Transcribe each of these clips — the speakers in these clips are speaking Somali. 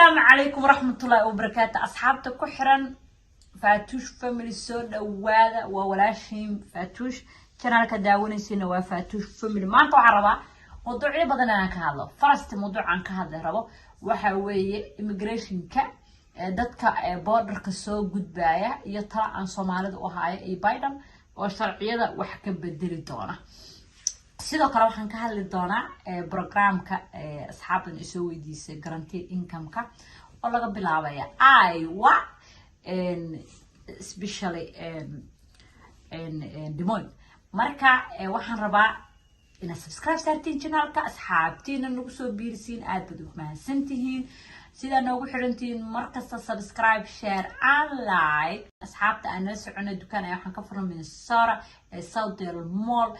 Asalaamu calaykum waraxmatullaahi wabarakaatu. Asxaabta ku xiran Faatuush Family, soo dhawaada. Waa walaashiin Faatuush, channelka daawanaysiina waa Faatuush Family. Maanta waxaan rabaa mawduucyo badan inaan ka hadlo. First, mawduucaan ka hadli rabo waxa weeye immigrationka, dadka borderka soo gudbaya iyo tala aan Soomaalida u haayo iyo Biden oo sharciyada wax ka bedeli doona. Sidoo kale waxaan ka hadli doonaa programka asxaabtan isoo weydiisay, guaranteed income-ka oo laga bilaabaya Iowa, especially Des Moines. Marka waxaan rabaa inaad subscribe saartiin channelka, asxaabtiina nagu soo biirisiin. Aad baad ugu mahadsantihiin sidaa noogu xirantihiin markasta. Subscribe, share and like. Asxaabta aan nala soconay, dukaan ayaa waxaan ka furnay Minnesota, Southdale Mall,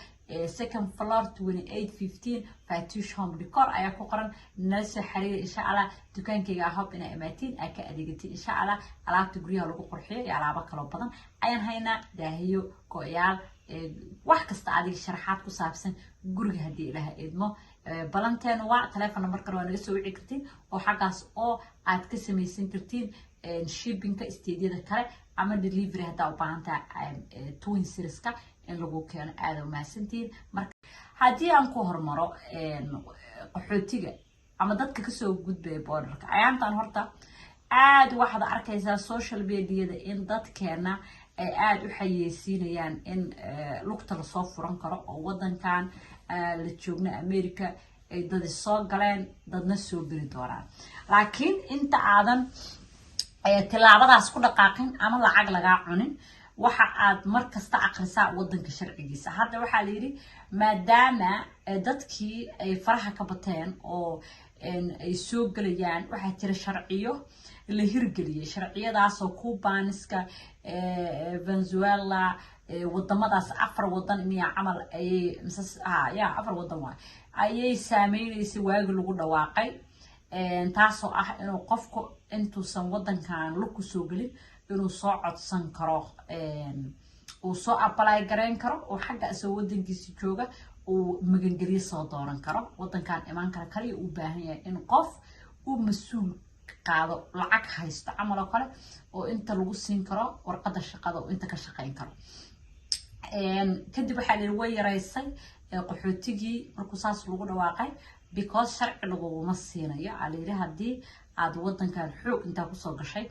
second floor, 2815. Fatush Home Decor ayaa ku qoran. Nala soo xiriira insha Allah. Dukaankayga hob inaa imaatiin, aa ka adeegatiin insha Allah. Alaabta guryaha lagu qurxiyo iyo alaabo kaloo badan ayaan haynaa, daahiyo, go-yaal, wax kasta, adiga sharaxaad ku saabsan guriga haddii Ilaaha idmo. Balanteena waa telefon numberkan, waa naga soo wici kartiin oo xaggaas oo aad ka samaysan kartiin shippingka stateyada kale ama delivery haddaa u baahan tahay Twin Citieska in lagu keeno. Aada umahadsantihiin. Marka haddii aan ku hormaro qaxootiga ama dadka kasoo gudbaya borderka, ayaantan horta aada waxaad arkaysaa social mediada in dadkeena ay aada u xayeysiinayaan in lugta lasoo furan karo oo wadankan la joogna America ay dadi soo galeen, dadna soo geli doonaan. Laakiin inta aadan tilaabadaas ku dhaqaaqin ama lacag lagaa cunin, waxa aad mar kasta akrisaa wadanka sharcigiisa. Hadda waxaa la yidhi, maadaama dadkii ay faraha ka bateen oo ay soo gelayaan, waxaa jira sharciyo la hirgeliyay, sharciyadaasoo Cubaniska, Venezuela, wadamadaas afar wadan miya camal ayay mise ya afar wadan waay ayay saameynaysay waagi lagu dhawaaqay, taasoo ah inuu qofku intuusan wadankan lug kusoo gelin inuu soo codsan karo, uu soo apply garayn karo, oo xagga isagoo wadankiisa jooga uu magangelyo soo dooran karo, wadankan imaan kara. Kaliya uu baahan yahay in qof uu mas-uul qaado, lacag haysto camal oo kale, oo inta lagu siin karo warqadda shaqada oo inta ka shaqayn karo. Kadib waxaa la yidhi way yaraysay qaxootigii markuu saas lagu dhawaaqay, because sharci laguguma siinayo aa layidhi haddii aad wadankan xoog intaa kusoo gashay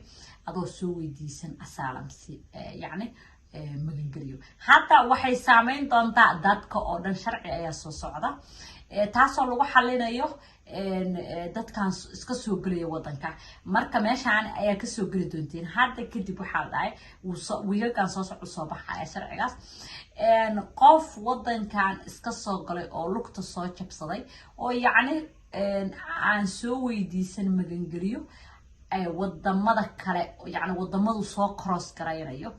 adoo soo weydiisan asylum si yacni magangeliyo. Hadda waxay saameyn doontaa dadka oo dhan. Sharci ayaa soo socda, taasoo lagu xalinayo dadkan iska soo gelaya wadanka. Marka meeshaan ayaa kasoo geli doontiin hadda kadib. Waxaa la dhahay wiigagan soo socda soo baxaya sharcigaas. Qof wadankan iska soo galay oo lugta soo jabsaday oo yacni aan soo weydiisan magangeliyo wadamada kale, yacni wadamadu soo cross garaynayo,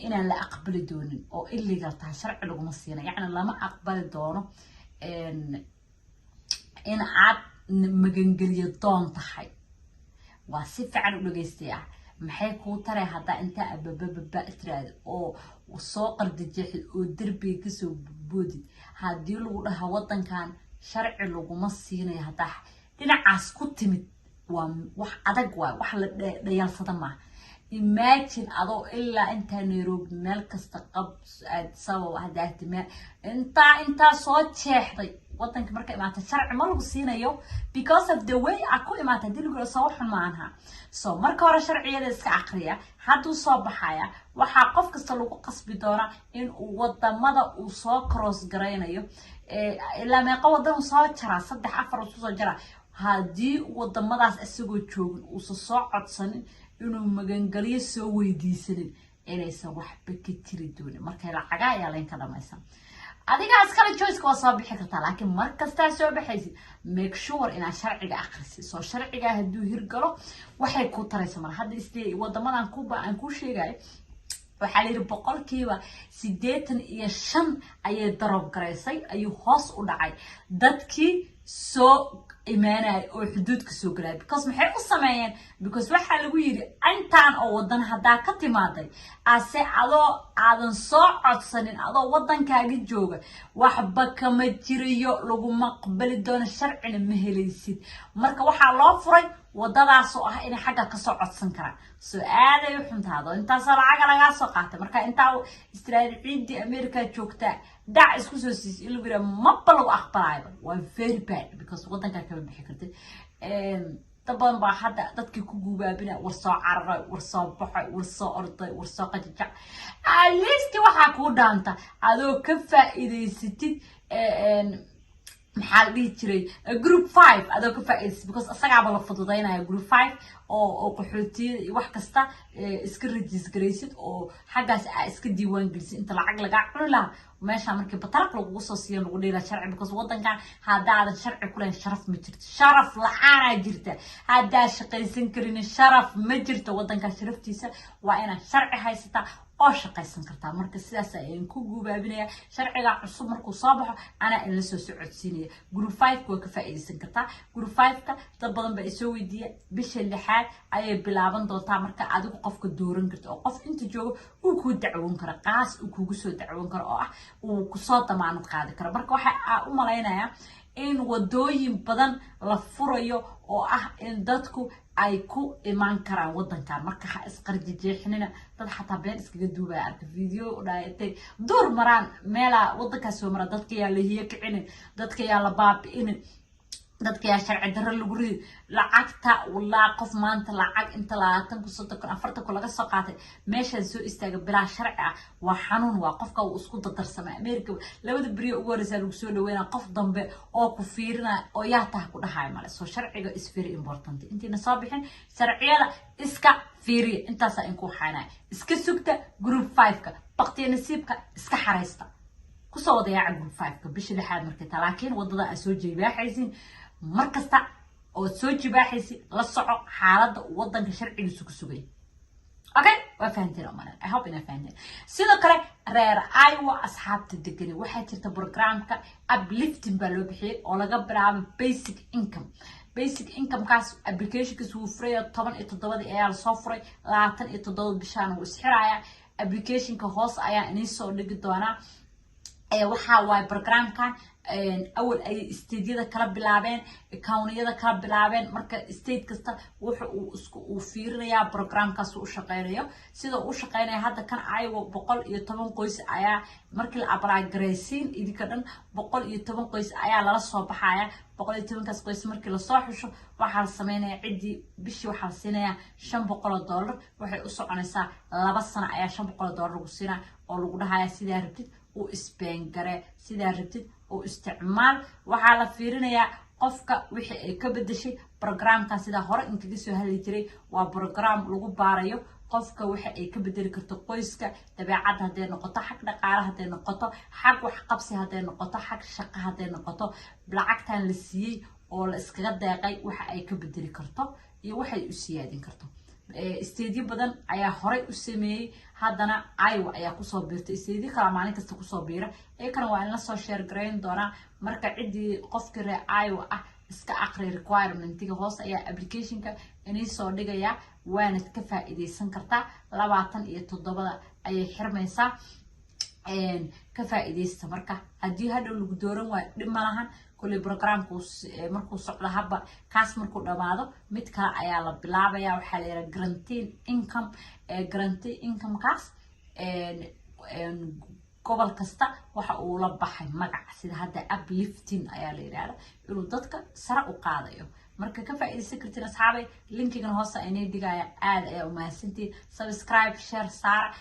inaan la aqbali doonin oo illegal tahay. Sharci laguma siina, yacni lama aqbali doono in aad magangeliyo doon tahay. Waa si fiican u dhageystaya. Maxay kuu taray haddaa intaa ababababa tiraahdo oo soo qardajeexid oo derbiga kasoo boodid, haddii lagu dhaha wadankan sharci laguma siinayo haddaa dhinacaas ku timid? Waa wax adag, waay wax la dhayaalsada maaha. Imagine adoo ilaa intaa Nairobi, meel kasta qab sabab hadaati meel intaa soo jeexday, wadanka marka imaata sharci ma lagu siinayo because of the way a ku imaata. Hadii lagu soo xun maaha. So marka hore sharciyada iska aqriya. Hadduu soo baxaya, waxaa qof kasta lagu qasbi doonaa in uu wadamada uu soo cross garaynayo, ilaa meeqa wadan uu soo jaraa, saddex, afar uu soo jaraa, haddii wadamadaas isagoo joogin uusan soo codsanin, inuu magangelyo soo weydiisanin, inaysan waxba ka jiri doonin. Marka lacaga ayaa laynka dhamaysan. Adigaa iskale choiceka, waa soo bixi kartaa, laakiin mar kastaa soo baxaysid, make sure inaad sharciga akhrisid. Soo sharcigaa hadduu hirgalo, waxay ku taraysa mar hadda isdee wadamadan Cuba aan kuu sheegayo, waxaa la yidhi 85% ayay drop garaysay, ayuu hoos u dhacay dadkii soo imaanaya oo xuduudka soo galaya. Because maxay u sameeyeen? Because waxaa lagu yidhi intaan oo wadan haddaa ka timaaday ase adoo aadan soo codsanin, adoo wadankaaga jooga, waxba kama jirayo, laguma aqbali doono, sharcina ma helaysid. Marka waxaa loo furay Wadadaasoo ah inay xagga kasoo codsan karaan. Soo aaday u xuntaado intaasoo lacaga lagaa soo qaatay. Marka intaa istiraadi ciiddii America joogtaa dhac isku soo siisay in lagu yidhaha maba lagu aqbalaayba waa very bad, because waddankaa kama bixi kartid. Dad badan baa hadda dadkii ku guubaabina: war soo cararay, war soo baxay, war soo orday, war soo qajajac. At least waxaa kuu dhaanta adoo ka faa'iidaysatid, maxaa la dhihi jiray, group 5 adoo ka faa'iidaysa, because isagaaba la fududaynaya group 5 oo qaxootiyada iyo wax kasta iska register garaysid oo xaggaas aa iska diiwaan gelisid inta lacag lagaa cuni lahaa meesha markii bataraq lagugu soo siiyo lagu dhiila sharci, because waddankan haddaadan sharci ku lahayn sharaf ma jirto, sharaf la-aanaa jirta. Haddaad shaqaysan karin, sharaf ma jirto. Waddankan sharaftiisa waa inaad sharci haysataa oo shaqaysan kartaa. Marka sidaas ayaan ku guubaabinaya. Sharciga cusub markuu soo baxo anaa in la soo socodsiinaya. Group 5-ka waa ka faa'iidaysan kartaa. Group 5-ka dad badan baa isoo weydiiya. Bisha lixaad ayay bilaaban doontaa. Marka adigu qofka dooran karta oo qof inta joogo uu kuu dacwoon karo, qaas uu kugu soo dacwoon karo oo ah uu kusoo damaanad qaadi karo. Marka waxa u malaynayaa in wadooyin badan la furayo oo ah in dadku ay ku imaan karaan wadankan. Marka ha isqarjijeexnina. Dad xataa been iskaga duubaya arka video dhahay intay duur maraan meelaa wadankaas soo mara. Dadka yaa la hiyo kicinin, dadka yaa la baabi'inin, dadka yaa sharci darro lagu ridi lacagta. Walaa qof maanta lacag inta 20,000, 30,000, 40,000 laga soo qaatay meeshaan soo istaaga bilaa sharci ah waa xanuun. Waa qofka uu isku dardarsamay. America labada beriyo ugu horeysaa lagu soo dhaweynaa, qof dambe oo ku fiirina oo yaa taha ku dhahayo male. So sharciga is very important. Intiina soo bixin, sharciyada iska fiiriya. Intaasaa inku waxaanaya. Iska sugta group 5-ka, baktiya nasiibka iska xaraysta, kusoo wadayaaca group 5-ka bisha lixaad markay taa. Laakiin wadada aad soo jibaaxaysin, mar kasta ood soo jibaaxaysid, la soco xaaladda uu wadanka sharcigiisu ku sugay. Okay, waa fahanteen umalan. I hope inaa fahanteen. Sidoo kale reer Iowa asxaabta degani, waxaa jirta programka uplifting baa loo bixiyey oo laga bilaabo basic income. Basic incomekaas applicationkiis wuu furaya. 17-dii ayaa lasoo furay, 27 bishaan wuu isxirayaa. Applicationka hoos ayaa inii soo dhigi doonaa. Waxaa waaye programkan awal ayay stateyada kala bilaabeen, countyyada kala bilaabeen. Marka state kasta wuxa uu isku uu fiirinayaa programkaas u shaqeynayo, sida uu u shaqeynaya. Hadda kan Iowa 110 qoys ayaa markii la apply garaysiin idinka dhan 110 qoys ayaa lala soo baxaya. 110-kaas qoys markii lasoo xusho, waxaa la sameynaya ciddii bishii waxaa la siinayaa $500. Waxay u soconaysaa 2 sano ayaa $500 lagu siinaya oo lagu dhahaya sidaa rabtid u spend garee, sidaa rabtid u isticmaal. Waxaa la fiirinayaa qofka wixii ay ka bedeshay programkan. Sidaa hore inkaga soo hadli jiray, waa program lagu baarayo qofka waxa ay ka bedeli karto qoyska, dabeecadda hadday noqoto, xag dhaqaale hadday noqoto, xag waxqabsi hadday noqoto, xag shaqo hadday noqoto, lacagtan la siiyey oo la iskaga deeqay waxa ay ka bedeli karto iyo waxay u siyaadin karto. Stateyo badan ayaa horey u sameeyey, haddana Iowa ayaa kusoo biirtay. Stateyo kala maalin kasta kusoo biira, iyakana waa in lasoo share garayn doonaa. Marka ciddii qofkii reer Iowa ah iska aqri requirementiga, hoos ayaa applicationka inii soo dhigaya, waanad ka faa'iidaysan kartaa. 27-da ayay xirmaysaa. Ka faa'iidaysta. Marka haddii hadhow lagu dooran waayo, dhib ma lahan. Kulley programku markuu socdo, haba kaas markuu dhamaado, mid kale ayaa la bilaabaya. Waxaa la yidhaha guaranteed income. Guaranteed incomekaas gobol kasta waxa uu la baxay magaca, sida hadda uplifting ayaa la yidhahda, inuu dadka sare u qaadayo. Marka ka faa'iidaysan kartiin, asxaabay. Linkigan hoose aynay dhigaya. Aad ayaa umahadsantihiin. Subscribe, share saara.